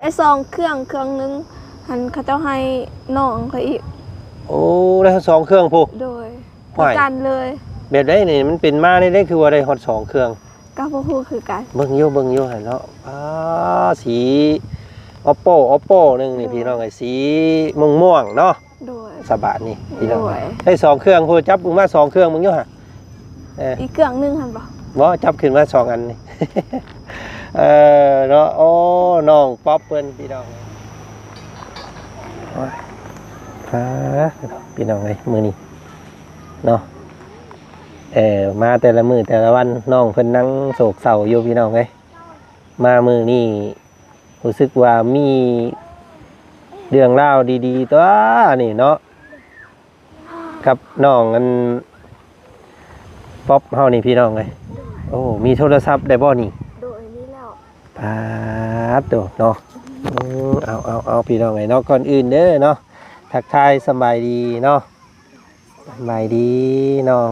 ໄດ້ສອງເຄື່ອງ ເຄື່ອງໜຶ່ງຫັ້ນເຂົາເຈົ້າໃຫ້ນ້ອງຂ້ອຍອີກ. ໂອ້ ໄດ້ທັງສອງເຄື່ອງພຸ້ນ. ໂດຍ ຫ້ວຍ ຄືກັນເລີຍ. ແບບໃດນີ້ ມັນເປັນມາແນວໃດ ຄືວ່າໄດ້ຮອດສອງເຄື່ອງ? ກໍບໍ່ຮູ້ຄືກັນ. ເບິ່ງຢູ່ ເບິ່ງຢູ່ຫັ້ນເນາະ. ອ່າ ສີ Oppo Oppo ໜຶ່ງນີ້ ໂດຍ ພີ່ນ້ອງເອີຍ ສີມ່ວງໆເນາະ. ໂດຍ ສະບາດນີ້ພີ່ນ້ອງ. ໂດຍ ໄດ້ສອງເຄື່ອງພຸ້ນ. ຈັບເບິ່ງມາສອງເຄື່ອງເບິ່ງຢູ່ຫະ. ເອີ ອີກເຄື່ອງໜຶ່ງຫັ້ນບໍ່? ບໍ່ ຈັບຂຶ້ນມາສອງອັນນີ້. ເອີ ເນາະ. ໂອ້ ນ້ອງປັອບເພິ່ນພີ່ນ້ອງ. ໂອ້ຍ ອ່າ ພີ່ນ້ອງເອີຍ ມື້ນີ້ເນາະ ເອີ ມາແຕ່ລະມື້ແຕ່ລະວັນ ນ້ອງເພິ່ນນັ່ງໂສກເສົ້າຢູ່ພີ່ນ້ອງເອີຍ. ມາມື້ນີ້ ຮູ້ສຶກວ່າມີເລື່ອງລາວດີໆຕົວະນີ້ເນາະ ກັບນ້ອງອັນ ປັອບເຮົານີ້ພີ່ນ້ອງເອີຍ. ໂອ້ ມີໂທລະສັບໄດ້ບໍ່ນີ້? ໂດຍ ມີແລ້ວ. ປາດໂຕເນາະ. ອືມ ເອົາ ເອົາ ເອົາ ພີ່ນ້ອງເອີຍເນາະ ກ່ອນອື່ນເດີເນາະ ທັກທາຍສະບາຍດີເນາະ. ສະບາຍດີນ້ອງ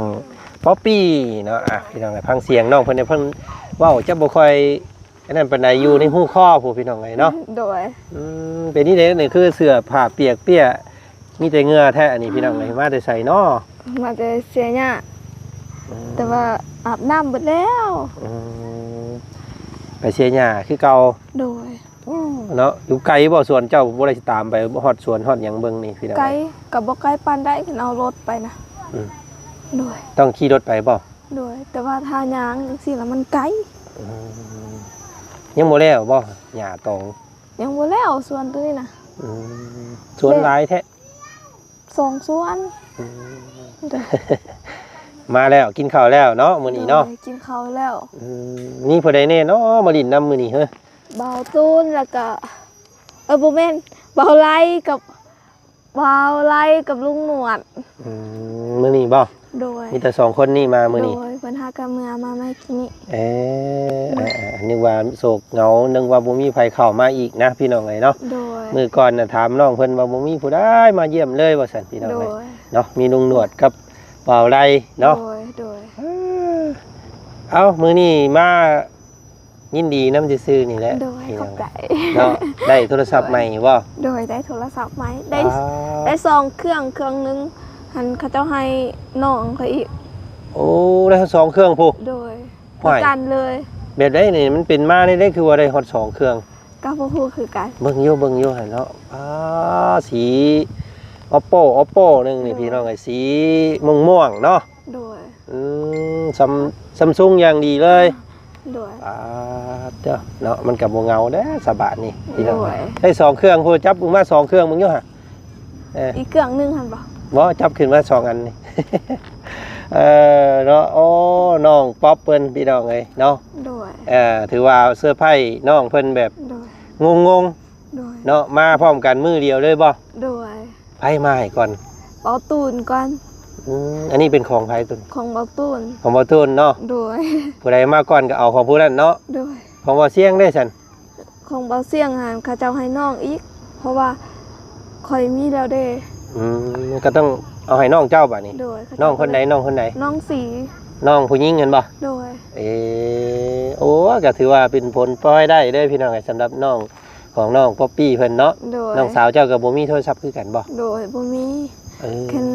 ປັອບປີ້ເນາະ. ອ່ະ ພີ່ນ້ອງເອີຍ ຟັງສຽງນ້ອງເພິ່ນ ເພິ່ນເວົ້າຈະບໍ່ຄ່ອຍອັນນັ້ນປານໃດ ຢູ່ໃນຫູຄໍພຸ້ນພີ່ນ້ອງເອີຍເນາະ. ໂດຍ ອືມ ເປັນນີ້ເດ້ ນີ້ຄືເສື້ອຜ້າປຽກເປຍ ມີແຕ່ເຫື່ອແທ້ອັນນີ້ ອືມ ພີ່ນ້ອງເອີຍ. ມາແຕ່ໃສເນາະ? ມາແຕ່ເຊຍຫຍ້າ. ອືມ ແຕ່ວ່າອາບນ້ຳເບິດແລ້ວ. ອືມ ໄປເຊຍຫຍ້າຄືເກົ່າ. ໂດຍ ໂອ້ ເນາະ ຢູ່ໄກບໍ່ສວນເຈົ້າ? ບໍ່ໄດ້ຊິຕາມໄປຮອດສວນຮອດຫຍັງເບິ່ງນີ້ພີ່ນ້ອງ. ໄກ ກໍບໍ່ໄກປານໃດ ຄັນເອົາລົດໄປນະ. ອືມ ໂດຍ ຕ້ອງຂີ່ລົດໄປບໍ່? ໂດຍ ແຕ່ວ່າຖ້າຍ່າງຈັ່ງຊີ້ລະມັນໄກ. ອືມ ຍັງບໍ່ແລ້ວບໍ່ຫຍ້າຕອງ? ຍັງບໍ່ແລ້ວສວນໂຕນີ້ນະ. ອືມ ສວນຫຼາຍແທ້. ສອງສວນ. ອືມ ໂດຍ ມາແລ້ວ ກິນເຂົ້າແລ້ວເນາະ ມື້ນີ້ເນາະ. ໂດຍ ກິນເຂົ້າແລ້ວ. ອືມ ມີຜູ້ໃດແດ່ເນາະມາຫຼິ້ນນຳມື້ນີ້ເຮີ? ບ່າວຕູນ ແລ້ວກະ ເອີ ບໍ່ແມ່ນ ບ່າວໄລກັບ ບ່າວໄລກັບລຸງໜວດ. ອືມ ມື້ນີ້ບໍ່? ໂດຍ ມີແຕ່ສອງຄົນນີ້ມາມື້ນີ້. ໂດຍ ເພິ່ນຫາກະເມືອມາໃໝ່ກີ້ນີ້. ເອີ ເອີ ເອີ ນຶກວ່າໂສກເຫງົາ ນຶກວ່າບໍ່ມີໃຜເຂົ້າມາອີກນະ ພີ່ນ້ອງເອີຍເນາະ. ໂດຍ ມື້ກ່ອນນະຖາມນ້ອງເພິ່ນວ່າບໍ່ມີຜູ້ໃດມາຢ້ຽມເລີຍວ່າຊັ້ນ ພີ່ນ້ອງເອີຍ. ໂດຍ ເນາະ ມີລຸງໜວດກັບບ່າວໄລເນາະ. ໂດຍ ໂດຍ ເອີ ເອົ້າ ມື້ນີ້ມາ ຍິນດີນຳຊື່ໆນີ້ແຫຼະ. ໂດຍ ພີ່ນ້ອງ ຂອບໃຈເນາະ. ໄດ້ໂທລະສັບໃໝ່ບໍ່? ໂດຍ ໄດ້ໂທລະສັບໃໝ່ ໄດ້ ວ້າວ ໄດ້ສອງເຄື່ອງ ເຄື່ອງໜຶ່ງຫັ້ນເຂົາເຈົ້າໃຫ້ນ້ອງຂ້ອຍອີກ. ໂອ້ ໄດ້ທັງສອງເຄື່ອງພຸ້ນ. ໂດຍ ຄືກັນເລີຍ. ແບບໃດນີ້ ມັນເປັນມາແນວໃດ ຄືວ່າໄດ້ຮອດສອງເຄື່ອງ? ກໍບໍ່ຮູ້ຄືກັນ. ເບິ່ງຢູ່ ເບິ່ງຢູ່ຫັ້ນເນາະ. ອ່າ ສີ Oppo Oppo ໜຶ່ງນີ້ ໂດຍ ພີ່ນ້ອງເອີຍ ສີມ່ວງໆເນາະ. ໂດຍ ອືມ ຊຳ ຊຳຊຸງຢ່າງດີເລີຍ. ໂດຍ ອ່າ ເດີເນາະ ມັນກໍບໍ່ເຫງົາເດ້ສະບາດນີ້ ພີ່ນ້ອງ. ໂດຍ ໄດ້ສອງເຄື່ອງພຸ້ນ. ຈັບເບິ່ງມາສອງເຄື່ອງເບິ່ງຢູ່ຫະ. ເອີ ອີກເຄື່ອງໜຶ່ງຫັ້ນບໍ່? ບໍ່ ຈັບຂຶ້ນມາສອງອັນນີ້. ເອີ ເນາະ ໂອ້ ນ້ອງປັອບເພິ່ນ ພີ່ນ້ອງເອີຍເນາະ. ໂດຍ ເອີ ຖືວ່າເຊີໄພນ້ອງເພິ່ນແບບ ໂດຍ ງົງໆ. ໂດຍ ເນາະ ມາພ້ອມກັນມື້ດຽວເລີຍບໍ່? ໂດຍ ໃຜມາໃຫ້ກ່ອນ? ເບົາຕູນກ່ອນ. ອືມ ອັນນີ້ເປັນຂອງໃຜຕຸນ? ຂອງເບົາຕູນ. ຂອງເບົາຕູນເນາະ. ໂດຍ ຜູ້ໃດມາກ່ອນກໍເອົາຂອງຜູ້ນັ້ນເນາະ. ໂດຍ ຂອງເບົາຊຽງເດ້ຊັ້ນ? ຂອງເບົາຊຽງຫັ້ນເຂົາເຈົ້າໃຫ້ນ້ອງອີກ ເພາະວ່າຂ້ອຍມີແລ້ວເດ້. ອືມ ກໍຕ້ອງເອົາໃຫ້ນ້ອງເຈົ້າບາດນີ້. ໂດຍ ນ້ອງຄົນໃດ? ນ້ອງຄົນໃດ? ນ້ອງສີ. ນ້ອງຜູ້ຍິງຫັ້ນບໍ່? ໂດຍ ເອ ໂອ້ ກໍຖືວ່າເປັນຜົນພລອຍໄດ້ເດີ້ ພີ່ນ້ອງເອີຍ ສຳລັບນ້ອງ ຂອງນ້ອງປັອບປີ້ເພິ່ນເນາະ. ໂດຍ ນ້ອງສາວເຈົ້າກໍບໍ່ມີໂທລະສັບຄືກັນບໍ່? ໂດຍ ບໍ່ມີ. ເອີ ຄັນ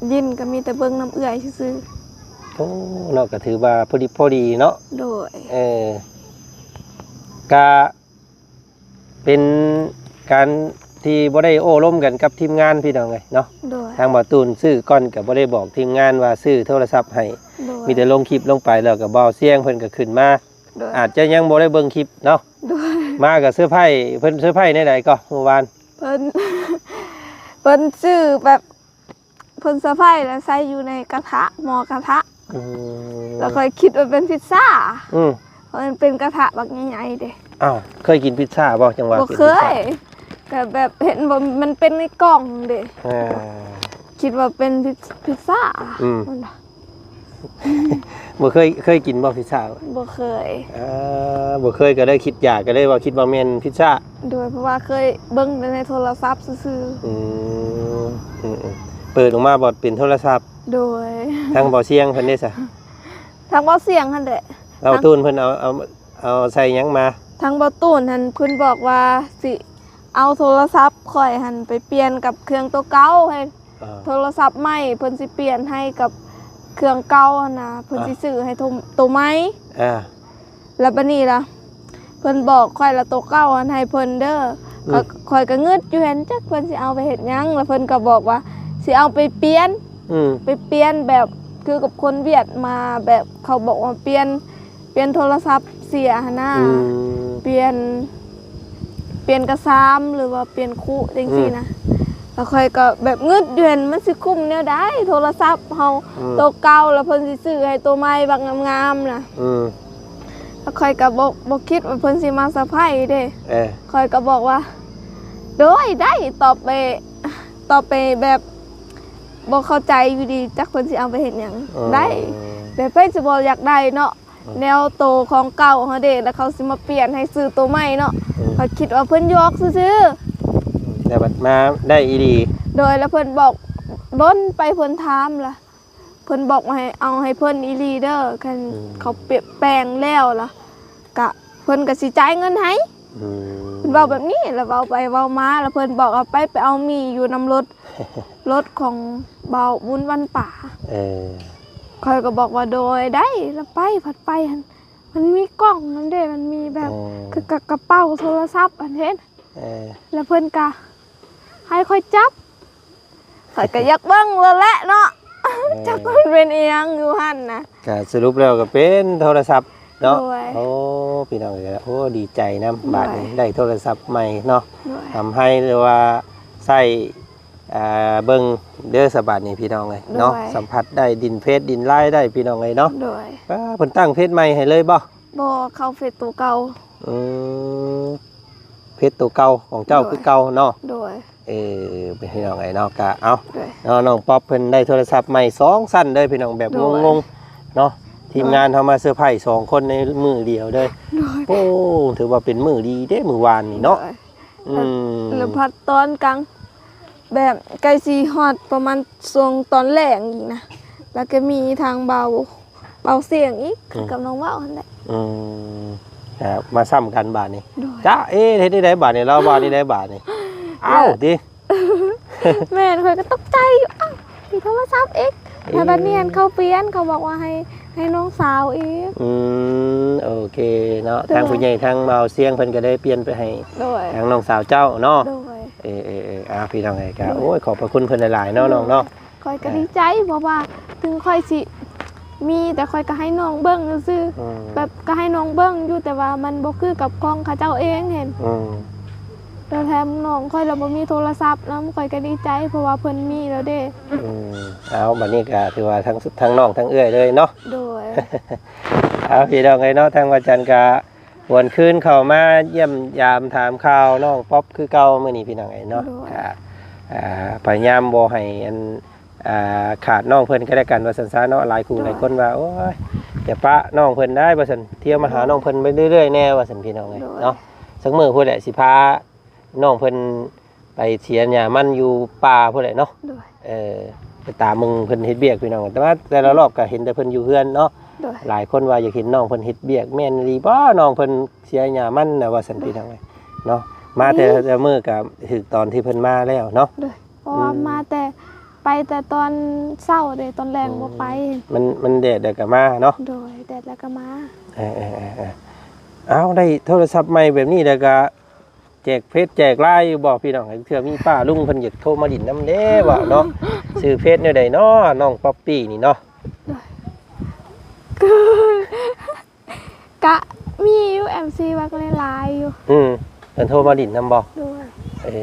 ຫຼິ້ນກໍມີແຕ່ເບິ່ງນຳເອື້ອຍຊື່ໆ. ໂອ້ ເນາະ ກໍຖືວ່າພໍດິບພໍດີເນາະ. ໂດຍ ເອີ ກະເປັນການທີ່ບໍ່ໄດ້ໂອ້ລົມກັນກັບທີມງານ ພີ່ນ້ອງເອີຍເນາະ. ໂດຍ ທາງບ່າວຕູນຊື້ກ່ອນກໍບໍ່ໄດ້ບອກທີມງານວ່າຊື້ໂທລະສັບໃຫ້. ໂດຍ ມີແຕ່ລົງຄລິບລົງໄປ ແລ້ວກໍບ່າວຊຽງເພິ່ນກໍຂຶ້ນມາ. ໂດຍ ອາດຈະຍັງບໍ່ໄດ້ເບິ່ງຄລິບເນາະ. ໂດຍ ມາກໍເຊີໄພ. ເພິ່ນເຊີໄພແນວໃດກໍມື້ວານ? ເພິ່ນ ເພິ່ນຊື້ແບບ ເພິ່ນເຊີໄພແລ້ວໃສ່ຢູ່ໃນກະທະ ໝໍ້ກະທະ. ອືມ ແລ້ວຂ້ອຍຄິດວ່າເປັນພິດຊາ. ອືມ ເພາະມັນເປັນກະທະບັກໃຫຍ່ໆເດ້. ອ້າວ ເຄີຍກິນພິດຊາບໍ່? ຈັ່ງວ່າບໍ່ເຄີຍ. ກໍແບບເຫັນວ່າມັນເປັນໃນກ່ອງເດ້. ເອີ ຄິດວ່າເປັນພິດ ພິດຊາ. ອືມ ມັນ ບໍ່ເຄີຍ ເຄີຍກິນບໍ່ພິດຊາ? ບໍ່ເຄີຍ. ອ່າ ບໍ່ເຄີຍກໍເລີຍຄິດຢາກ ກໍເລີຍວ່າຄິດວ່າແມ່ນພິດຊາ. ໂດຍ ເພາະວ່າເຄີຍເບິ່ງແຕ່ໃນໂທລະສັບຊື່ໆ. ອືມ ອືມໆ ເປີດອອກມາບັດເປັນໂທລະສັບ. ໂດຍ ທາງບ່າວຊຽງເພິ່ນເດ້ຊະ? ທາງບ່າວຊຽງຫັ້ນແຫຼະ. ເອົາ ທາງ ຕູນເພິ່ນເອົາ ເອົາ ເອົາໃສ່ຫຍັງມາ? ທາງບ່າວຕູນຫັ້ນເພິ່ນບອກວ່າຊິ ເອົາໂທລະສັບຂ້ອຍຫັ້ນໄປປ່ຽນກັບເຄື່ອງໂຕເກົ່າ ໃຫ້ ເອີ ໂທລະສັບໃໝ່ ເພິ່ນຊິປ່ຽນໃຫ້ກັບເຄື່ອງເກົ່າຫັ້ນນະ ເພິ່ນ ອ່າ ຊິຊື້ໃຫ້ໂຕ ໂຕໃໝ່ ອ່າ ແລ້ວບາດນີ້ລະ ເພິ່ນບອກຂ້ອຍລະ ໂຕເກົ່າຫັ້ນໃຫ້ເພິ່ນເດີ ອືມ ຂ້ອຍ ຂ້ອຍກໍງຶດຢູ່ຫັ້ນ ຈັກເພິ່ນຊິເອົາໄປເຮັດຫຍັງ ລະເພິ່ນກໍບອກວ່າ ຊິເອົາໄປປ່ຽນ ອືມ ໄປປ່ຽນແບບຄືກັບຄົນຫວຽດມາ ແບບເຂົາບອກວ່າປ່ຽນ ປ່ຽນໂທລະສັບເສຍຫັ້ນນາ ອືມ ປ່ຽນ ປ່ຽນກະຊາມ ຫຼືວ່າປ່ຽນຄຸຈັ່ງຊີ້ນະ ອືມ ລະຂ້ອຍກໍແບບງຶດຢູ່ຫັ້ນ ມັນຊິຄຸ້ມແນວໃດ ໂທລະສັບເຮົາ ອືມ ໂຕເກົ່າ ລະເພິ່ນຊິຊື້ໃຫ້ໂຕໃໝ່ບັກງາມໆນະ ອືມ ລະຂ້ອຍກໍບໍ່ ບໍ່ຄິດວ່າເພິ່ນຊິມາເຊີໄພເດ້ ເອີ ຂ້ອຍກໍບອກວ່າ ໂດຍ ໄດ້ ຕອບໄປ ຕອບໄປແບບບໍ່ເຂົ້າໃຈຢູ່ດີ ຈັກເພິ່ນຊິເອົາໄປເຮັດຫຍັງ ອືມ ໄດ້ ແບບໃຜຊິບໍ່ຢາກໄດ້ເນາະ ອືມ ແນວໂຕຂອງເກົ່າເຮົາເດ້ ລະເຂົາຊິມາປ່ຽນໃຫ້ຊື້ໂຕໃໝ່ເນາະ ອືມ ຂ້ອຍຄິດວ່າເພິ່ນຢອກຊື່ໆ ອືມ ແຕ່ບັດມາໄດ້ອີ່ຫຼີ ໂດຍ ລະເພິ່ນບອກ ດົນໄປເພິ່ນຖາມລະ ເພິ່ນບອກວ່າໃຫ້ເອົາໃຫ້ເພິ່ນອີ່ຫຼີເດີ ຄັນ ອືມ ເຂົາແປງແລ້ວລະ ກະ ເພິ່ນກະຊິຈ່າຍເງິນໃຫ້ ອືມ ເພິ່ນເວົ້າແບບນີ້ ລະເວົ້າໄປເວົ້າມາ ລະເພິ່ນບອກວ່າໄປ ໄປເອົາໝີ່ຢູ່ນຳລົດ ລົດຂອງບ່າວບຸນວັນປາ ເອີ ຂ້ອຍກໍບອກວ່າ ໂດຍ ໄດ້ ລະໄປ ພັດໄປຫັ້ນ ມັນມີກ້ອງນຳເດ້ ມັນມີແບບ ເອີ ຄືກະ ກະເປົາໂທລະສັບຫັ້ນເຫັນ ເອີ ລະເພິ່ນກະໃຫ້ຂ້ອຍຈັບ ຂ້ອຍກໍຢາກເບິ່ງໂລດແຫຼະເນາະ ເອີ ຈັກມັນເປັນອີ່ຫຍັງຢູ່ຫັ້ນນະ ກະສະຫຼຸບແລ້ວກໍເປັນໂທລະສັບເນາະ ໂດຍ ໂອ້ ພີ່ນ້ອງເອີຍ ໂອ້ ດີໃຈນຳ ໂດຍ ບາດນີ້ໄດ້ໂທລະສັບໃໝ່ເນາະ ໂດຍ ທຳໃຫ້ ຫຼືວ່າໃຊ້ ອ່າ ເບິ່ງເດີ ສະບາດນີ້ພີ່ນ້ອງເອີຍເນາະ ໂດຍ ສຳຜັດໄດ້ດິນເຟດດິນລາຍໄດ້ພີ່ນ້ອງເອີຍເນາະ ໂດຍ ປ້າ ເພິ່ນຕັ້ງເຟດໃໝ່ໃຫ້ເລີຍບໍ່? ບໍ່ ເຂົ້າເຟດໂຕເກົ່າ ອືມ ເຟດໂຕເກົ່າຂອງເຈົ້າ ໂດຍ ຄືເກົ່າເນາະ ໂດຍ ເອີ ພີ່ນ້ອງເອີຍເນາະ ກະເອົາ ໂດຍ ເນາະ ນ້ອງປັອບເພິ່ນໄດ້ໂທລະສັບໃໝ່ສອງຊັ້ນເດີພີ່ນ້ອງ ແບບ ໂດຍ ງົງໆເນາະ ໂດຍ ທີມງານເຮົາມາເຊີໄພສອງຄົນໃນມື້ດຽວເດີ ໂດຍ ໂອ້ ຖືວ່າເປັນມື້ດີເດ້ມື້ວານນີ້ເນາະ ໂດຍ ອືມ ແລ້ວພັດຕອນກາງ ແບບໃກ້ຊິຮອດປະມານຊ່ວງຕອນແລງອີກນະ ແລ້ວກໍມີທາງເບົາ ເບົາສຽງອີກ ອືມ ກັບນ້ອງເວົ້າຫັ້ນແຫຼະ ອືມ ກໍມາຊ້ຳກັນບາດນີ້ ໂດຍ ຈະເອ ເຮັດແນວໃດບາດນີ້ ລາວວ່າແນວໃດບາດນີ້ ເອົ້າ ແລ້ວ ຕິ ແມ່ນ ຂ້ອຍກໍຕົກໃຈຢູ່ ອ້າວ ມີໂທລະສັບອີກ ເອີ ແລ້ວບາດນີ້ຫັ້ນເຂົາປ່ຽນ ເຂົາບອກວ່າໃຫ້ ໃຫ້ນ້ອງສາວອີກ ອືມ ໂອເຄເນາະ ໂດຍ ທາງຜູ້ໃຫຍ່ ທາງເບົາສຽງເພິ່ນກໍໄດ້ປ່ຽນໄປໃຫ້ ໂດຍ ທາງນ້ອງສາວເຈົ້າເນາະ ໂດຍ ເອີໆໆ ອ່າ ພີ່ນ້ອງເອີຍ ກໍ ໂດຍ ໂອ້ຍ ຂອບພະຄຸນເພິ່ນຫຼາຍໆເນາະ ໂດຍ ນ້ອງເນາະ ຂ້ອຍກໍດີໃຈ ເພາະວ່າເຖິງຂ້ອຍຊິມີ ແຕ່ຂ້ອຍກໍໃຫ້ນ້ອງເບິ່ງຊື່ໆ ອືມ ແບບກໍໃຫ້ນ້ອງເບິ່ງຢູ່ ແຕ່ວ່າມັນບໍ່ຄືກັບຂອງເຂົາເຈົ້າເອງຫັ້ນ ອືມ ແລ້ວແຖມນ້ອງຂ້ອຍລະບໍ່ມີໂທລະສັບນຳ ຂ້ອຍກໍດີໃຈ ເພາະວ່າເພິ່ນມີແລ້ວເດ້ ອືມ ເອົາ ບັດນີ້ກໍຖືວ່າທັງ ທັງນ້ອງທັງເອື້ອຍເລີຍເນາະ ໂດຍ ເອົາ ພີ່ນ້ອງເອີຍເນາະ ທາງວາຈັນກໍຫວນຄືນເຂົ້າມາຢ້ຽມຢາມຖາມຂ່າວນ້ອງປັອບຄືເກົ່າມື້ນີ້ ພີ່ນ້ອງເອີຍເນາະ ໂດຍ ກໍ ອ່າ ພະຍາຍາມບໍ່ໃຫ້ອັນ ອ່າ ຂາດນ້ອງເພິ່ນກໍແລ້ວກັນວ່າຊັ້ນຊະເນາະ ຫຼາຍຄູ່ ໂດຍ ຫຼາຍຄົນວ່າ ໂອ້ຍ ຢ່າປະນ້ອງເພິ່ນໄດ້ວ່າຊັ້ນ ທ່ຽວມາຫາ ໂດຍ ນ້ອງເພິ່ນໄປເລື້ອຍໆແດ່ວ່າຊັ້ນ ພີ່ນ້ອງເອີຍ ໂດຍ ເນາະ ສັກມື້ພຸ້ນແຫຼະ ຊິພານ້ອງເພິ່ນໄປເສຍຫຍ້າມັນຢູ່ປ່າພຸ້ນແຫຼະເນາະ ໂດຍ ເອີ ໄປຕາມເບິ່ງເພິ່ນເຮັດວຽກ ພີ່ນ້ອງ ແຕ່ວ່າແຕ່ລະລອບກໍເຫັນແຕ່ເພິ່ນຢູ່ເຮືອນເນາະ ໂດຍ ຫຼາຍຄົນວ່າຢາກເຫັນນ້ອງເພິ່ນເຮັດວຽກ ແມ່ນອີ່ຫຼີບໍ່ ນ້ອງເພິ່ນເສຍຫຍ້າມັນນະວ່າຊັ້ນ ໂດຍ ພີ່ນ້ອງເອີຍເນາະ ມາແຕ່ລະມື້ກໍຖືກຕອນທີ່ເພິ່ນມາແລ້ວເນາະ ໂດຍ ເພາະວ່າ ອືມ ມາແຕ່ ໄປແຕ່ຕອນເຊົ້າເດ້ ຕອນແລງ ອືມ ບໍ່ໄປ ມັນ ມັນແດດແລ້ວກໍມາເນາະ ໂດຍ ແດດແລ້ວກໍມາ ເອີໆໆໆ ເອົາ ໄດ້ໂທລະສັບໃໝ່ແບບນີ້ແລ້ວກໍແຈກເຟສແຈກລາຍຢູ່ບໍ່ພີ່ນ້ອງ ເທື່ອມີປ້າລຸງເພິ່ນຢາກໂທມາຫຼິ້ນນຳເດ້ວ່າເນາະ ຊື່ເຟສແນວໃດເນາະ ນ້ອງປັອບປີ້ນີ້ເນາະ ໂດຍ ກະມີຢູ່ ເອັຟຊີ ວ່າກໍຫຼາຍໆຢູ່ ອືມ ເພິ່ນໂທມາຫຼິ້ນນຳບໍ່ ໂດຍ ເອີ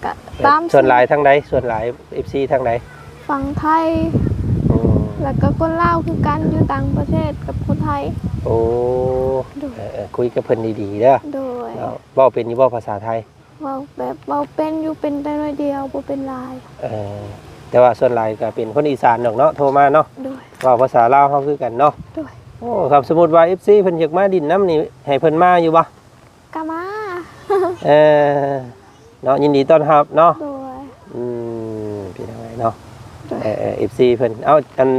ກະຕາມ ສ່ວນຫຼາຍທາງໃດ ສ່ວນຫຼາຍ ເອັຟຊີ ທາງໃດ ຝັ່ງໄທ ອືມ ແລ້ວກໍຄົນລາວຄືກັນ ຢູ່ຕ່າງປະເທດກັບຄົນໄທ ໂອ້ ໂດຍ ເອີໆ ຄຸຍກັບເພິ່ນດີໆເດີ ໂດຍ ເວົ້າເປັນຢູ່ບໍ່ພາສາໄທ? ເວົ້າແບບເວົ້າເປັນຢູ່ ເປັນແຕ່ໜ້ອຍດຽວ ບໍ່ເປັນຫຼາຍ ເອີ ແຕ່ວ່າສ່ວນຫຼາຍກໍເປັນຄົນອີສານດອກເນາະ ໂທມາເນາະ ໂດຍ ເວົ້າພາສາລາວເຮົາຄືກັນເນາະ ໂດຍ ໂອ້ ຄັນສົມມຸດວ່າ ເອັຟຊີ ເພິ່ນຢາກມາຫຼິ້ນນຳນີ້ ໃຫ້ເພິ່ນມາຢູ່ບໍ່? ກໍມາ ເອີ ເນາະ ຍິນດີຕ້ອນຮັບເນາະ ໂດຍ ອືມ ພີ່ນ້ອງເອີຍເນາະ ໂດຍ ເອີໆ ເອັຟຊີ ເພິ່ນ ເອົາ ອັນ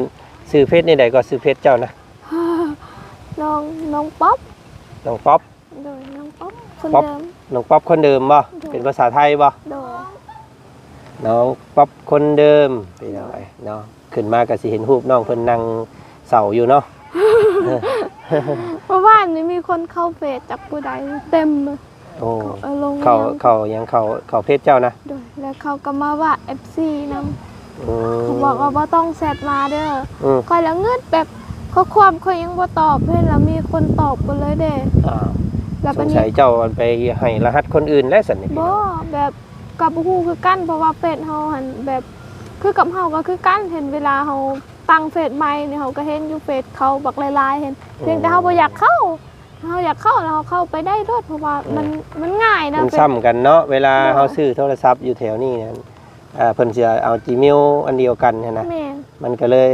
ຊື່ເຟສແນວໃດກໍ ຊື່ເຟສເຈົ້ານະ? ນ້ອງ ນ້ອງປັອບ ນ້ອງປັອບ ໂດຍ ນ້ອງປັອບ ຄົນເດີມ ນ້ອງປັອບຄົນເດີມບໍ່? ໂດຍ ເປັນພາສາໄທບໍ່? ໂດຍ ນ້ອງປັອບຄົນເດີມ ພີ່ນ້ອງເອີຍເນາະ. ຂຶ້ນມາກໍຊິເຫັນຮູບນ້ອງເພິ່ນນັ່ງເສົ້າຢູ່ເນາະ. ເມື່ອວານນີ້ມີຄົນເຂົ້າເຟສຈັກຜູ້ໃດເຕັມເລີຍ. ໂອ້ ເຂົາ ເອີ ລົງ ເຂົາ ຫຍັງ ເຂົາຫຍັງ ເຂົາ ເຂົາເຟສເຈົ້ານະ? ໂດຍ ແລ້ວເຂົາກໍມາວ່າເອັຟຊີນຳ. ອືມ ເຂົາບອກວ່າບໍ່ຕ້ອງແຊັດມາເດີ. ອືມ ຂ້ອຍລະງຶດແບບຂໍ້ຄວາມຂ້ອຍຍັງບໍ່ຕອບ ເຫັນລະມີຄົນຕອບເບິດເລີຍເດ້. ອ້າວ ແລ້ວບັດນີ້ ສົງໄສເຈົ້າອັນໄປໃຫ້ລະຫັດຄົນອື່ນແລ້ວຊັ້ນນີ້. ບໍ່ ແບບກໍບໍ່ຮູ້ຄືກັນ ເພາະວ່າເຟສເຮົາຫັ້ນແບບ ຄືກັບເຮົາກໍຄືກັນ ເຫັນເວລາເຮົາຕັ້ງເຟສໃໝ່ນີ້ ເຮົາກໍເຫັນຢູ່ເຟສເຂົາບັກຫຼາຍໆ ເຫັນ ອືມ ພຽງແຕ່ເຮົາບໍ່ຢາກເຂົ້າ. ເຮົາຢາກເຂົ້າແລ້ວເຮົາເຂົ້າໄປໄດ້ໂລດ ເພາະວ່າມັນ ອືມ ມັນງ່າຍນະ ມັນຊ້ຳກັນເນາະ. ເວລາ ໂດຍ ເຮົາຊື້ໂທລະສັບຢູ່ແຖວນີ້ນັ້ນ ເອີ ເພິ່ນຊິເອົາຈີເມວອັນດຽວກັນຫັ້ນນະ. ແມ່ນ ມັນກໍເລີຍ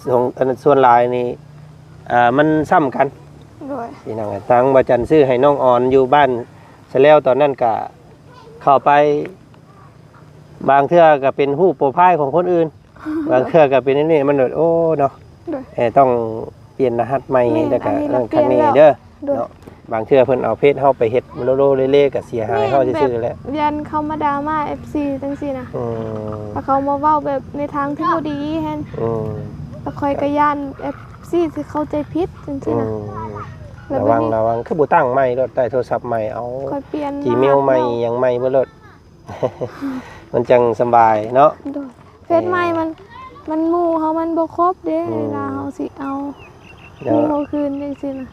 ສ່ວນ ອັນ ສ່ວນຫຼາຍນີ້ ອ່າ ມັນຊ້ຳກັນ. ໂດຍ ພີ່ນ້ອງ ທາງບ່າວຈັນຊື້ໃຫ້ນ້ອງອອນຢູ່ບ້ານສະແລວ ຕອນນັ້ນກະເຂົ້າໄປ ບາງເທື່ອກໍເປັນຮູບໂປຣໄຟຂອງຄົນອື່ນ ບາງເທື່ອກໍເປັນອັນນີ້ ມັນໂດດ ໂອ້ ເນາະ. ໂດຍ ເອີ ຕ້ອງປ່ຽນລະຫັດໃໝ່. ແມ່ນ ແລ້ວກໍ ອັນນີ້ລະປ່ຽນແລ້ວ ເອີ ຄັກແນ່ເດີ ໂດຍ ເນາະ. ບາງເທື່ອເພິ່ນເອົາເຟສເຮົາໄປເຮັດໂລເລເລກະເສຍຫາຍເຮົາຊື່ໆແຫຼະ. ແມ່ນ ແບບຢ້ານເຂົາມາດ່າມາເອັຟຊີຈັ່ງຊີ້ນະ. ອືມ ແລ້ວເຂົາມາເວົ້າແບບໃນທາງທີ່ບໍ່ດີຫັ້ນ. ອືມ ແລ້ວຂ້ອຍກໍຢ້ານເອັຟຊີຊິເຂົ້າໃຈຜິດຈັ່ງຊີ້ນະ. ອືມ ລະວັງ ລະວັງ ຄືບໍ່ຕັ້ງໃໝ່ໂລດ ໄດ້ໂທລະສັບໃໝ່ ເອົາ ຂ້ອຍປ່ຽນ ຈີເມວໃໝ່ ລະຫັດ ຫຍັງໃໝ່ເບິດໂລດ ມັນຈັ່ງສະບາຍເນາະ. ໂດຍ ເຟສໃໝ່ ເອີ ມັນ ມັນໝູ່ເຮົາມັນບໍ່ຄົບເດ້. ອືມ ເວລາເຮົາຊິເອົາ ເນາະ ໝູ່ເຮົາຄືນຈັ່ງຊີ້ນະ.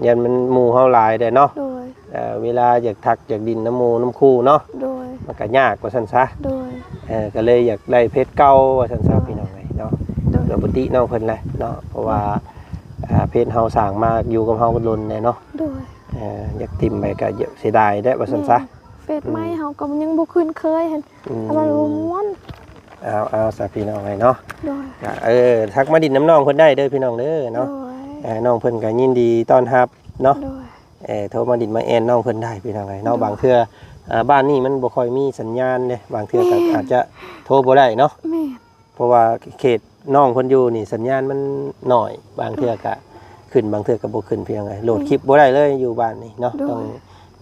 ຢ້ານມັນໝູ່ເຮົາຫຼາຍແດ່ເນາະ. ໂດຍ ເອີ ເວລາຢາກທັກຢາກຫຼິ້ນນຳໝູ່ນຳຄູ່ເນາະ. ໂດຍ ມັນກໍຍາກວ່າຊັ້ນຊະ. ໂດຍ ເອີ ກໍເລີຍຢາກໄດ້ເຟສເກົ່າວ່າຊັ້ນຊະ. ໂດຍ ພີ່ນ້ອງເອີຍເນາະ. ໂດຍ ກໍບໍ່ຕິນ້ອງເພິ່ນແຫຼະເນາະ ເພາະວ່າ ໂດຍ ອ່າ ເຟສເຮົາສ້າງມາຢູ່ກັບເຮົາດົນແດ່ເນາະ. ໂດຍ ເອີ ຢາກຖິ້ມໄປກໍເສຍດາຍແດ່ວ່າຊັ້ນຊະ. ແມ່ນ ເຟສໃໝ່ ອືມ ເຮົາກໍຍັງບໍ່ຄຸ້ນເຄີຍຫັ້ນ. ອືມ ແຕ່ວ່າມ່ວນ. ເອົາ ເອົາຊະພີ່ນ້ອງເອີຍເນາະ. ໂດຍ ກະ ເອີ ທັກມາດິນນຳນ້ອງເພິ່ນໄດ້ເດີພີ່ນ້ອງເດີເນາະ. ໂດຍ ເອີ ນ້ອງເພິ່ນກໍຍິນດີຕ້ອນຮັບເນາະ. ໂດຍ ເອີ ໂທມາດິນມາແອ່ນນ້ອງເພິ່ນໄດ້ພີ່ນ້ອງເອີຍເນາະ. ໂດຍ ບາງເທື່ອ ເອີ ບ້ານນີ້ມັນບໍ່ຄ່ອຍມີສັນຍານເດ້ ບາງເທື່ອກໍ ແມ່ນ ອາດຈະໂທບໍ່ໄດ້ເນາະ. ແມ່ນ ເພາະວ່າເຂດນ້ອງເພິ່ນຢູ່ນີ້ສັນຍານມັນໜ້ອຍ ບາງເທື່ອກະຂຶ້ນ ບາງເທື່ອກະບໍ່ຂຶ້ນ ພີ່ນ້ອງເອີຍ. ໂຫຼດຄລິບບໍ່ໄດ້ເລີຍຢູ່ບ້ານນີ້ເນາະ. ໂດຍ ຕ້ອງ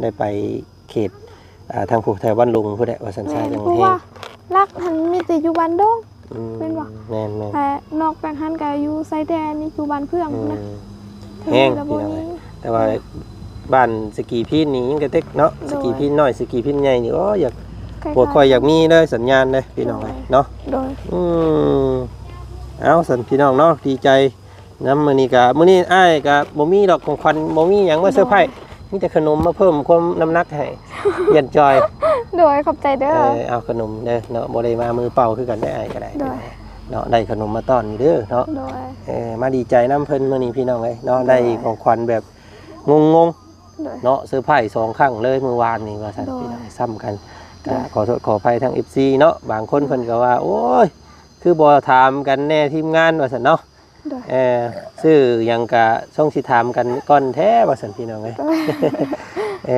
ໄດ້ໄປເຂດ ອ່າ ທາງຜູ້ແຖວບ້ານດົງພຸ້ນແຫຼະວ່າຊັ້ນຊະ. ແມ່ນ ຈັ່ງ ເພາະວ່າຫຼັກຫັ້ນມີແຕ່ຢູ່ບ້ານດົງ. ອືມ ແມ່ນບໍ່? ແມ່ນໆ ແຕ່ນອກຈາກຫັ້ນກະຢູ່ຊາຍແດນ ຢູ່ບ້ານເພື່ອງພຸ້ນນະ. ອືມ ແຮງ ພີ່ນ້ອງເອີຍ ແຕ່ວ່າ ໂດຍ ບ້ານສະກີພີນນີ້ຍັງກະເຕັກເນາະ. ໂດຍ ສະກີພີນນ້ອຍ ສະກີພີນໃຫຍ່ນີ້ ໂອ້ ຢາກ ຄ້າຍໆ ບໍ່ຄ່ອຍຢາກມີເລີຍສັນຍານເດ້ພີ່ນ້ອງເອີຍເນາະ. ໂດຍ ອືມ ເອົາຊັ້ນພີ່ນ້ອງເນາະ ດີໃຈນຳ. ມື້ນີ້ກະ ມື້ນີ້ອ້າຍກະບໍ່ມີດອກຂອງຂວັນ ບໍ່ມີຫຍັງມາເຊີໄພ. ໂດຍ ມີແຕ່ຂະໜົມມາເພີ່ມຄວາມນ້ຳໜັກໃຫ້ ຢ້ານຈ່ອຍ. ໂດຍ ຂອບໃຈເດີ. ເອີ ເອົາຂະໜົມເດີເນາະ ບໍ່ໄດ້ມາມືເປົ່າຄືກັນເດ້ ອ້າຍກໍໄດ້. ໂດຍ ເນາະ ໄດ້ຂະໜົມມາຕ້ອນຢູ່ເດີເນາະ. ໂດຍ ເອີ ມາດີໃຈນຳເພິ່ນມື້ນີ້ພີ່ນ້ອງເອີຍເນາະ. ໂດຍ ໄດ້ຂອງຂວັນແບບງົງໆ ໂດຍ ເນາະ ເຊີໄພສອງຄັ້ງເລີຍມື້ວານນີ້ວ່າຊັ້ນ. ໂດຍ ພີ່ນ້ອງ ຊ້ຳກັນ. ໂດຍ ກໍຂໍໂທດຂໍອະໄພທາງເອັຟຊີເນາະ ບາງຄົນເພິ່ນກໍວ່າ ໂອ້ຍ ຄືບໍ່ຖາມກັນແດ່ທີມງານວ່າຊັ້ນເນາະ. ໂດຍ ເອີ ຊື່ຫຍັງກະຊົງຊິຖາມກັນກ່ອນແທ້ວ່າຊັ້ນ ພີ່ນ້ອງເອີຍ. ໂດຍ ເອີ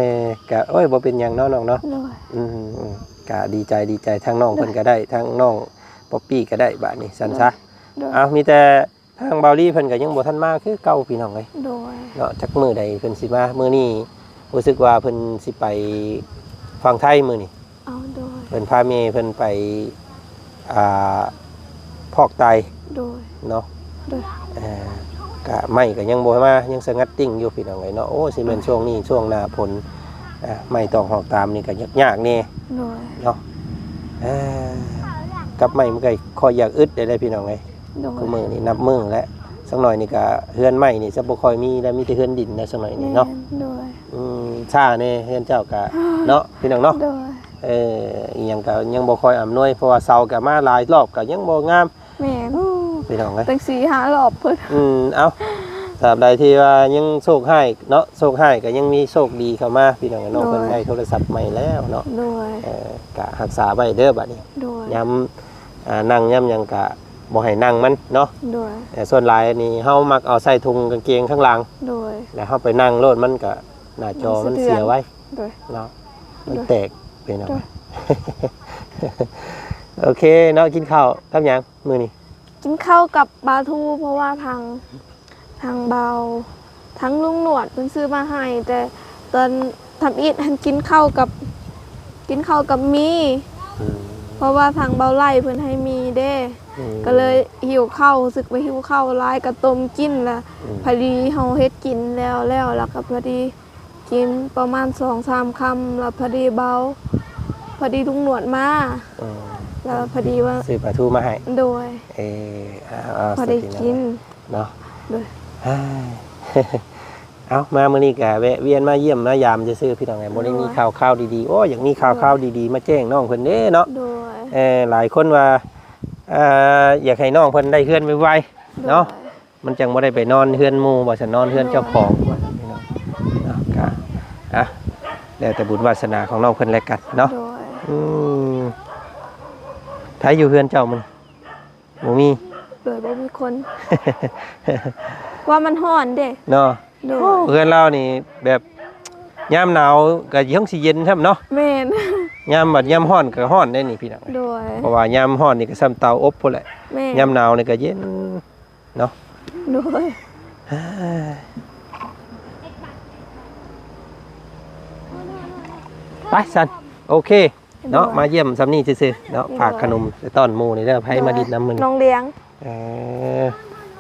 ກະ ໂອ້ຍ ບໍ່ເປັນຫຍັງເນາະນ້ອງເນາະ. ໂດຍ ອືມ ກະດີໃຈ ດີໃຈ ທັງນ້ອງເພິ່ນກໍໄດ້ ທັງນ້ອງປັອບປີ້ກໍໄດ້ ບາດນີ້ຊັ້ນຊະ. ໂດຍ ເອົາ ມີແຕ່ທາງບ່າວລີເພິ່ນກໍຍັງບໍ່ທັນມາຄືເກົ່າ ພີ່ນ້ອງເອີຍ. ໂດຍ ເນາະ ຈັກມື້ໃດເພິ່ນຊິມາ. ມື້ນີ້ຮູ້ສຶກວ່າເພິ່ນຊິໄປຝັ່ງໄທມື້ນີ້. ເອົາ ໂດຍ ເພິ່ນພາແມ່ເພິ່ນໄປ ອ່າ ຟອກໄຕ. ໂດຍ ເນາະ. ໂດຍ ເອີ ກະໄມ້ກະຍັງບໍ່ມາ ຍັງສະຫງັດຕິ່ງຢູ່ ພີ່ນ້ອງເອີຍເນາະ. ໂອ້ ຊິແມ່ນ ໂດຍ ຊ່ວງນີ້ຊ່ວງໜ້າຝົນ ອ່າ ໄມ້ຕອກຫອກຕາມນີ້ກະຍາກໆແດ່. ໂດຍ ເນາະ. ເອີ ກັບໄມ້ມັນກະຄ່ອຍຢາກອຶດໄດ້ ພີ່ນ້ອງເອີຍ. ໂດຍ ຄູ່ມື້ນີ້ນັບມື້ແລ້ວ ສັກໜ້ອຍນີ້ກະເຮືອນໄມ້ນີ້ຈະບໍ່ຄ່ອຍມີແລ້ວ ມີແຕ່ເຮືອນດິນແລ້ວ ສັກໜ້ອຍນີ້ເນາະ. ແມ່ນ ໂດຍ ອືມ ຊ້າແດ່ເຮືອນເຈົ້າກະເນາະ ພີ່ນ້ອງເນາະ. ໂດຍ ເອີ ອີ່ຫຍັງກະຍັງບໍ່ຄ່ອຍອຳນວຍ ເພາະວ່າເສົາກະມາຫຼາຍລອບກະຍັງບໍ່ງາມ. ແມ່ນ ພີ່ນ້ອງເອີຍ ຕັ້ງສີ່ຫ້າລອບພຸ້ນ. ອືມ ເອົ້າ ຕາບໃດທີ່ວ່າຍັງໂຊກຮ້າຍເນາະ ໂຊກຮ້າຍກະຍັງມີໂຊກດີເຂົ້າມາ ພີ່ນ້ອງເນາະ. ໂດຍ ເພິ່ນໄດ້ໂທລະສັບໃໝ່ແລ້ວເນາະ. ໂດຍ ເອີ ກະຮັກສາໄວ້ເດີບາດນີ້. ໂດຍ ຍາມ ອ່າ ນັ່ງຍາມຫຍັງກະບໍ່ໃຫ້ນັ່ງມັນເນາະ. ໂດຍ ເອີ ສ່ວນຫຼາຍນີ້ເຮົາມັກເອົາໃສ່ຖົງກາງເກງຂ້າງຫຼັງ. ໂດຍ ແລ້ວເຮົາໄປນັ່ງໂລດ ມັນກະໜ້າຈໍມັນເສຍໄວ. ໂດຍ ເນາະ ມັນແຕກໄປເນາະ. ໂດຍ ໂອເຄເນາະ ກິນເຂົ້າກັບຫຍັງມື້ນີ້? ກິນເຂົ້າກັບປາທູ ເພາະວ່າທາງ ທາງບ່າວ ທາງລຸງໜວດເພິ່ນຊື້ມາໃຫ້ ແຕ່ຕອນ ທຳອິດຫັ້ນກິນເຂົ້າກັບ ກິນເຂົ້າກັບໝີ່ ອືມ ເພາະວ່າທາງເບົາໄຫຼເພິ່ນໃຫ້ໝີ່ເດ້ ອືມ ກໍເລີຍຫິວເຂົ້າ ຮູ້ສຶກວ່າຫິວເຂົ້າຫຼາຍ ກໍຕົ້ມກິນລະ ອືມ ພໍດີເຮົາເຮັດກິນແລ້ວ ແລ້ວ ແລ້ວກໍພໍດີກິນປະມານສອງສາມຄຳ ລະພໍດີເບົາ ພໍດີລຸງໜວດມາ ອືມ ລະພໍດີວ່າຊື້ປາທູມາໃຫ້ ໂດຍ ເອີ ເອົາ ເອົາ ພໍໄດ້ກິນເນາະ ໂດຍ ເອົາ ມາມື້ນີ້ກະແວະວຽນມາຢ້ຽມມາຢາມຊື່ໆ ພີ່ນ້ອງເອີຍ ບໍ່ໄດ້ມີ ໂດຍ ຂ່າວຄາວດີໆ ໂອ້ ຢາກມີຂ່າວຄາວ ໂດຍ ດີໆ ມາແຈ້ງນ້ອງເພິ່ນເດ້ເນາະ ໂດຍ ເອີ ຫຼາຍຄົນວ່າ ເອີ ຢາກໃຫ້ນ້ອງເພິ່ນໄດ້ເຮືອນໄວໆ ໂດຍ ເນາະ ມັນຈັ່ງບໍ່ໄດ້ໄປນອນເຮືອນໝູ່ ວ່າຊັ້ນ ນອນເຮືອນ ໂດຍ ເຈົ້າຂອງ ວ່າຊັ້ນ ພີ່ນ້ອງເນາະ ກະ ອ່ະ ແລ້ວແຕ່ບຸນວາສະໜາຂອງນ້ອງເພິ່ນແລະກັນເນາະ ໂດຍ ອືມ ໃຜຢູ່ເຮືອນເຈົ້າມື້ນີ້? ບໍ່ມີ ໂດຍ ບໍ່ມີຄົນ ວ່າມັນຮ້ອນເດ້ເນາະ ໂດຍ ໂອ້ ເຮືອນລາວນີ້ແບບຍາມໜາວກໍຍັງຊິເຢັນຊ້ຳເນາະ ແມ່ນ ຍາມບັດຍາມຮ້ອນກໍຮ້ອນເດ້ນີ້ພີ່ນ້ອງ ໂດຍ ເພາະວ່າຍາມຮ້ອນນີ້ກໍສ່ຳເຕົາອົບພຸ້ນແຫຼະ ແມ່ນ ຍາມໜາວນີ້ກໍເຢັນເນາະ ໂດຍ ໄປຊັ້ນ ໂອເຄ ເນາະ ມາຢ້ຽມຊ່ຳນີ້ຊື່ໆເນາະ ໂດຍ ຝາກຂະໜົມໄປຕ້ອນໝູ່ນີ້ເດີ ໃຜ ໂດຍ ມາດິນນຳມື້ນີ້ ນ້ອງລຽງ ເອີ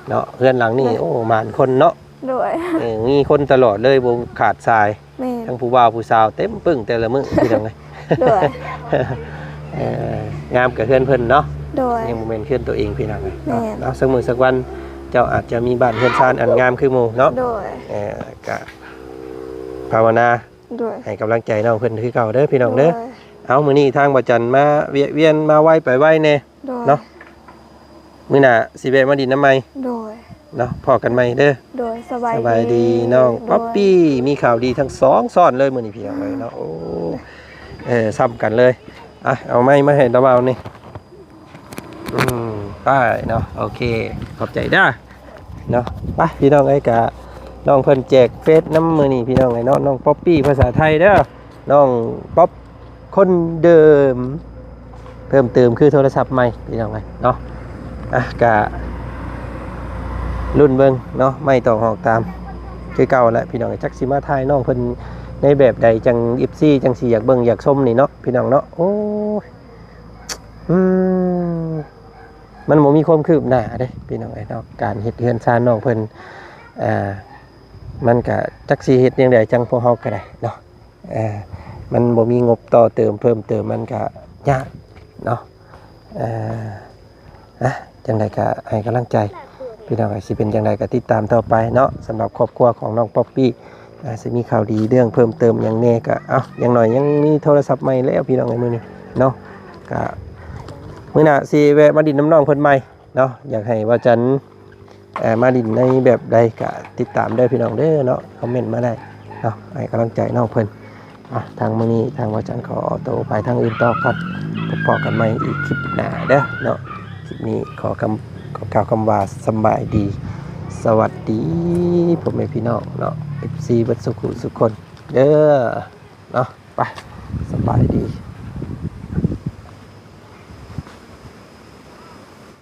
ເນາະ ເຮືອນຫຼັງນີ້ ໂດຍ ໂອ້ ໝານຄົນເນາະ ໂດຍ ເອີ ມີຄົນຕະຫຼອດເລີຍ ບໍ່ຂາດສາຍ ແມ່ນ ທັງຜູ້ບ່າວຜູ້ສາວເຕັມປຶ້ງແຕ່ລະມື້ ພີ່ນ້ອງເອີຍ ໂດຍ ເອີ ງາມກະເຮືອນເພິ່ນເນາະ ໂດຍ ຍັງບໍ່ແມ່ນເຮືອນຕົວເອງ ພີ່ນ້ອງເອີຍ ແມ່ນ ເນາະ ເອົາ ສັກມື້ສັກວັນ ເຈົ້າອາດຈະມີບ້ານເຮືອນຊານອັນງາມຄືໝູ່ເນາະ ໂດຍ ເອີ ກະພາວະນາ ໂດຍ ໃຫ້ກຳລັງໃຈນ້ອງເພິ່ນຄືເກົ່າເດີພີ່ນ້ອງເດີ ໂດຍ ເອົາ ມື້ນີ້ທາງບ່າວຈັນມາແວະວຽນມາໄວໄປໄວແດ່ ໂດຍ ເນາະ ມື້ໜ້າຊິແວະມາດິນນຳໃໝ່ ໂດຍ ເນາະ ພໍ້ກັນໃໝ່ເດີ ໂດຍ ສະບາຍດີ ສະບາຍດີນ້ອງ ໂດຍ ປັອບປີ້ ມີຂ່າວດີທັງສອງຊ້ອນເລີຍມື້ນີ້ພີ່ນ້ອງເອີຍເນາະ ໂອ້ ເອີ ຊ້ຳກັນເລີຍ ອ່ະ ເອົາໄມ້ມາໃຫ້ຕາບ່າວນີ້ ອືມ ໄປເນາະ ໂອເຄ ຂອບໃຈເດີເນາະ ໄປພີ່ນ້ອງເອີຍ ກະນ້ອງເພິ່ນແຈກເຟສນຳມື້ນີ້ພີ່ນ້ອງເອີຍເນາະ ນ້ອງປັອບປີ້ພາສາໄທເດີ ນ້ອງປັອບຄົນເດີມ ເພີ່ມເຕີມຄືໂທລະສັບໃໝ່ພີ່ນ້ອງເອີຍເນາະ ອ່ະ ກະລຸ້ນເບິ່ງເນາະ ໄມ້ຕອກຫອກຕາມຄືເກົ່າແຫຼະພີ່ນ້ອງເອີຍ ຈັກຊິມາຖ່າຍນ້ອງເພິ່ນໃນແບບໃດ ຈັ່ງ ເອັຟຊີ ຈັ່ງຊິຢາກເບິ່ງຢາກຊົມນີ້ເນາະ ພີ່ນ້ອງເນາະ ໂອ້ຍ ອືມ ມັນບໍ່ມີຄວາມຄືບໜ້າເດ້ພີ່ນ້ອງເອີຍເນາະ ການເຮັດເຮືອນຊານນ້ອງເພິ່ນ ອ່າ ມັນກະຈັກຊິເຮັດຈັ່ງໃດ ຈັ່ງພວກເຮົາກະໄດ້ເນາະ ເອີ ມັນບໍ່ມີງົບຕໍ່ເຕີມເພີ່ມເຕີມ ມັນກະຍາກເນາະ ເອີ ອ່ະ ຈັ່ງໃດກະໃຫ້ກຳລັງໃຈ ພີ່ນ້ອງເອີຍ ຊິເປັນຈັ່ງໃດກະຕິດຕາມຕໍ່ໄປເນາະ ສຳລັບຄອບຄົວຂອງນ້ອງປັອບປີ້ ອ່າ ຊິມີຂ່າວດີເລື່ອງເພີ່ມເຕີມຫຍັງແດ່ກະ ເອົ້າ ຢ່າງໜ້ອຍຍັງມີໂທລະສັບໃໝ່ແລ້ວພີ່ນ້ອງເອີຍ ມື້ນີ້ເນາະ ກະມື້ໜ້າຊິແວະມາດິນນຳນ້ອງເພິ່ນໃໝ່ເນາະ ຢາກໃຫ້ບ່າວຈັນ ເອີ ມາດິນໃນແບບໃດກະຕິດຕາມເດີພີ່ນ້ອງເດີເນາະ ຄອມເມັນມາໄດ້ເນາະ ໃຫ້ກຳລັງໃຈນ້ອງເພິ່ນ ອ່ະ ທາງມື້ນີ້ທາງບ່າວຈັນຂໍໂຕໄປທາງອື່ນຕໍ່ກ່ອນ ພົບພໍ້ກັນໃໝ່ອີກຄລິບໜ້າເດີເນາະ ຄລິບນີ້ຂໍຄຳ ຂໍກ່າວຄຳວ່າສຳບາຍດີ ສະຫວັດດີພໍ່ແມ່ພີ່ນ້ອງເນາະ ເອັຟຊີ ເບິດສູ່ຜູ້ສູ່ຄົນເດີເນາະ ໄປ ສະບາຍດີ.